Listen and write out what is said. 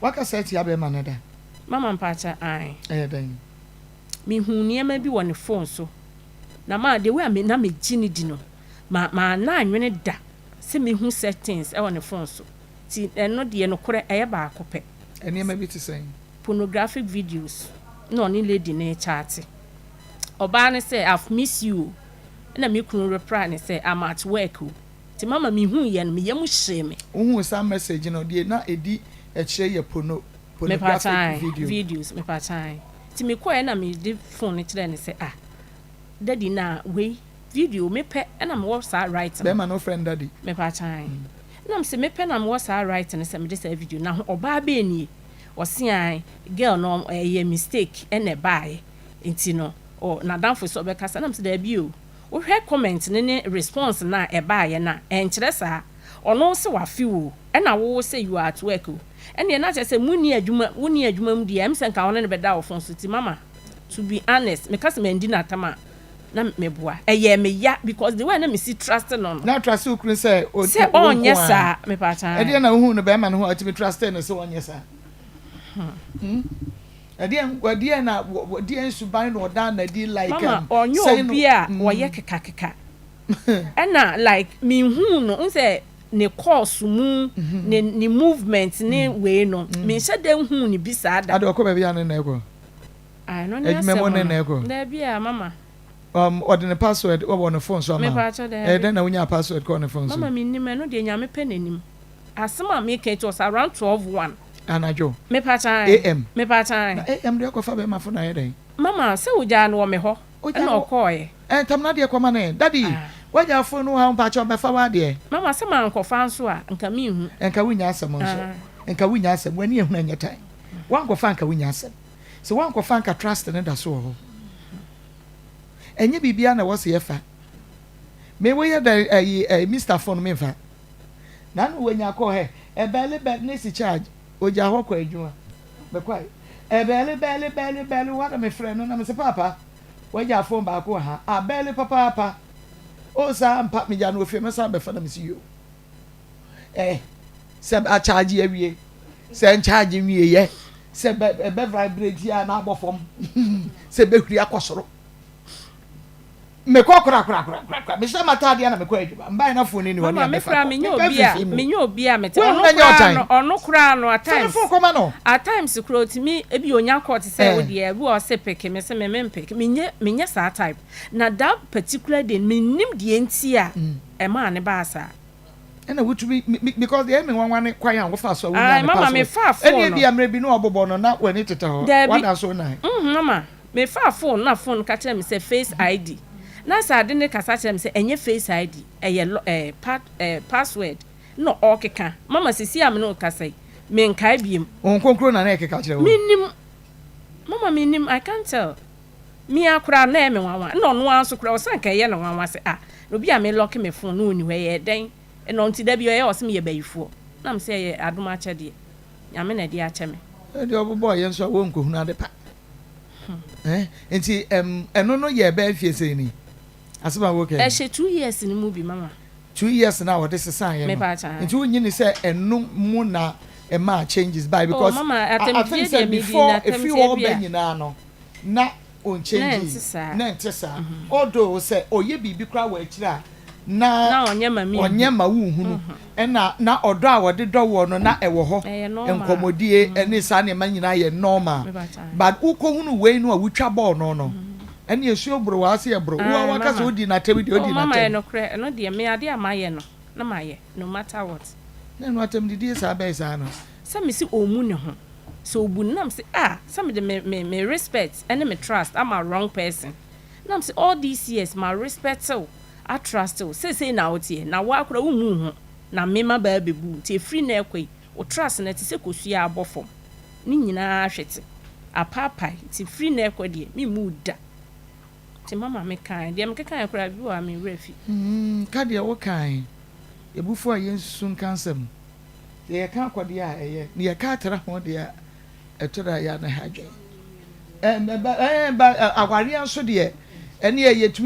Wakasa atia bɛrima no da? Mama, mpakyɛ, ae. Ɛyɛ dɛn? Mehu nneɛma bi wɔ ne phone so na ma the way a me na megye ne di no, ma na anwene da sɛ mehu settings ɛwɔ ne phone so. Ti ɛno deɛ, nokorɛ, ɛyɛ baako pɛ. Nneɛma bi te sɛn? Pornographic videos na ɔne lady ne chat. Ɔbaa ne sɛ, "I've miss you o," ɛna me kunu reply ne sɛ, "I'm at work o." Nti mama, mehu yɛ no, meyam hyee me. Wohu saa message no deɛ, na ɛdi akyerɛ yɛ pornographic mepakyan video. Videos, mepakyan. Nti mekɔɛ na mede phone no kyerɛ ne sɛ, "Ah, daddy, na wei video mepɛ ɛna mewɔ saa right no." Bɛrima no friend daddy. Mepakyan. Na sɛ mepɛ na mewɔ saa right no sɛ mede saa video na ɔbaa bɛɛ nie. Ɔse an girl no ɛyɛ mistake ɛna ɛbaeɛ, nti no ɔ n'adamfo sɛ ɔbɛkasa. Na m sɛ daabi o, wohwɛ comment ne response na ɛbaeɛ na ɛnkyerɛ saa. Ɔno sɛ wafe wo, ɛna wo sɛ you are at work o. Ɛneɛ na kyerɛ sɛ munni adwuma, wonni adwuma mu deɛ, ɛm sɛ nka wɔne no bɛda wo phone so. Ti mama, to be honest, meka sɛ mandi n'atam a na meboa, ɛyɛ me ya because the way na mesi trust no. Na trust wo kunu sɛ sɛ wo ɔnyɛ nko ara. Saa, mepakyan. Ɛdeɛ na wohu no bɛrima no ho a ɔtumi trust no sɛ ɔnyɛ saa? Ɛdeɛ na deɛ nsuban na ɔda n'adi like Mama, ɔnyɛ sɛn no- obi a wɔyɛ kekakeka, ɛna like minhu no n sɛ ne course mu, ne movement ne wei no, menhyɛ da nhu ne bi saa da. Ade ɔkɔ baabi a ne na ɛkɔ? Ɛno ne Adwuma mu asɛm ne no. na ɛkɔ? Daabi a, mama. Ɔde ne password wɔwɔ ne phone so ama wo? Mepaakyɛ. Ɛyɛ Daabi. dɛn na wonya password kɔɔ ne phone so? Mama, mennim. Ɛno deɛ, Nyame pɛ n'anim. Asɛm a meka, it was around 12 1. Anadwo? Mepaakyɛ. AM? Mepaakyɛ. Na AM deɛ, ɔkɔfa bɛrima phone ayɛ dɛn? Mama, sɛ wogyaa no wɔ me hɔ. Ogyaa ɛna ɔkɔɔɛ. Ɛntam na deɛ kɔma ne daddy. Ah. Wagya phone no ha, mpakyɛ, ɔbɛfa w'adeɛ. Mama, sɛ mankɔfa nso a, nka menhu. Nka wonya asɛm nso. Ah. Nka wonya asɛm. W'ani ehunu ɛnyɛ tan. Wankɔfa, nka wonya asɛm. Sɛ wankɔfa, nka trust ne da so wɔ hɔ. Ɛnyɛ biribiara na ɛwɔ sɛ yɛfa me woyɛ dɛ. Ɛyi ɛyi Mr phone mi nfa nanu wonya kɔ hɛ ɛbɛɛli bɛɛli ne si charge ogya hɔ kɔ adwuma mɛkɔ ayi ɛbɛɛli bɛɛli bɛɛli bɛɛli wada. Me frɛ no na me sɛ, "Paapa, wagya phone baako wɔ ha a bɛɛli papaapa o." Saa mpa megya no ofie, mɛsan bɛfa na me si yo sɛ akyagye awie, sɛ nkyagye nwie yɛ sɛ bɛ ɛbɛ vibrate a na abɔ fam, sɛ bɛhuri akɔ soro. Mekɔ korakorakorakora, mehyɛ m'ataadeɛ na mekɔ adwuma, mbae na phone ni hɔ ne Mama, me abɛfa koraa kɔ. menyɛ Mepɛ obi a fifi mu. Menyɛ obi a mete Wo ɔno na nyɛ koraa ɔtan. no, ɔno koraa no at Fa ne times phone kɔma no. At times koraa otumi ebi onya court sɛ wo deɛ ebi wɔ sɛ pick me, sɛ me pick, menyɛ saa type. Na that particular day, menim deɛ nti a ɛmaa ne baa saa. Ɛna wotumi because deɛ ɛmi nwanwa ne kwan a wofa so a wonya Aye, ne mama, password. mefaa phone Ɛne no. ebi amere bi na ɔbobɔ no na w'ani tete hɔ. Daabi. Wada so nan. Mama, mefaa phone na phone ka kyerɛ me sɛ Face ID, na sɛ ade ne kasa kyerɛ me sɛ ɛnyɛ Face ID, ɛyɛ password na ɔkeka. Mama, sisi a me ne wo kasa yi, menkae biem. Wɔn nkonkoro na ɛkeka kyerɛ wo. Menim, mama, menim. I can't tell. Me akora na ɛyɛ me nwanwa, na ɔno ara nso kora ɔsan ka ɛyɛ ne nwanwa sɛ, ah, na obi a me lock me phone na ɔni hɔ, ɛyɛ dɛn? Ɛna ɔnti da bi ɔyɛ ɔsɛ meyɛ bayifoɔ na me sɛ ɛyɛ adom akyɛdeɛ Nyame na ɛde akyɛ me. Ɛdeɛ ɔbobɔ yɛn nso a wɔnkohunu ade pa. Nti ɛno no yɛ ɛbɛn fie sɛ ni asɛm a wɔkɛ? Ɛhyɛ 2 years no mu bi, mama. 2 years na wɔde sesan yɛ no. Mepa akyɛ. Nti wonyi ni sɛ ɛno mu na ɛma changes by because Oh, mama, I atɛmdie think deɛ sɛ medi before na efi atɛmtie hɔ bi bɛ a- nyinaa no na ɔnchange. Na ɛnte saa. Na ɛnte saa, although sɛ ɔyɛ biribi koraa wɔ akyire a na Na ɔnyɛ ma mi. Ɔnyɛ ma wuhunu, ɛna na ɔdɔ a wɔde dɔ wɔ no na ɛwɔ hɔ. Ɛyɛ normal. Nkɔmɔdie ɛne saa nneɛma nyinaa yɛ normal. Mepa akyɛ. But wokɔhunu wei no a wotwa bɔɔl no, ɛne esuo boro wɔ ase yɛ boro wo a Ah, waka sɛ mama. wodi n'atɛm deɛ Oh, odi mama, yɛ n'atɛm. Nokorɛ, ɛno deɛ, me ade a mayɛ no na mayɛ no matter what. Na ɛno atɛm didie saa bɛyɛ saa no. Sɛ me si ɔmu ne ho sɛ ɔbu no nam sɛ, ah, sɛ mede me respect ɛne me trust ama wrong person, nam sɛ all these years ma respect wo, a trust wo, seesei na woteɛ na woakora wommu wo ho na mema baa bɛbu. Nti ɛfiri na ɛkɔ yi, wo trust no te sɛ kosua abɔ fam ne nyinaa hwete apaapae. Nti firi na ɛkɔ deɛ, memmu wo da. Nti mama, mekae deɛ mekekae koraa bi wɔ a mewerɛ fi. Ka deɛ wokae, ebufu a yɛnsusu nka nsɛm deɛ yɛka akɔdeɛ a ɛyɛ ne yɛka atara ho deɛ a ɛtɔ da yɛ ana ha dwɛn ɛɛ ɛba ɛɛ ba awareɛ nso deɛ, ɛne yɛ yɛtumi.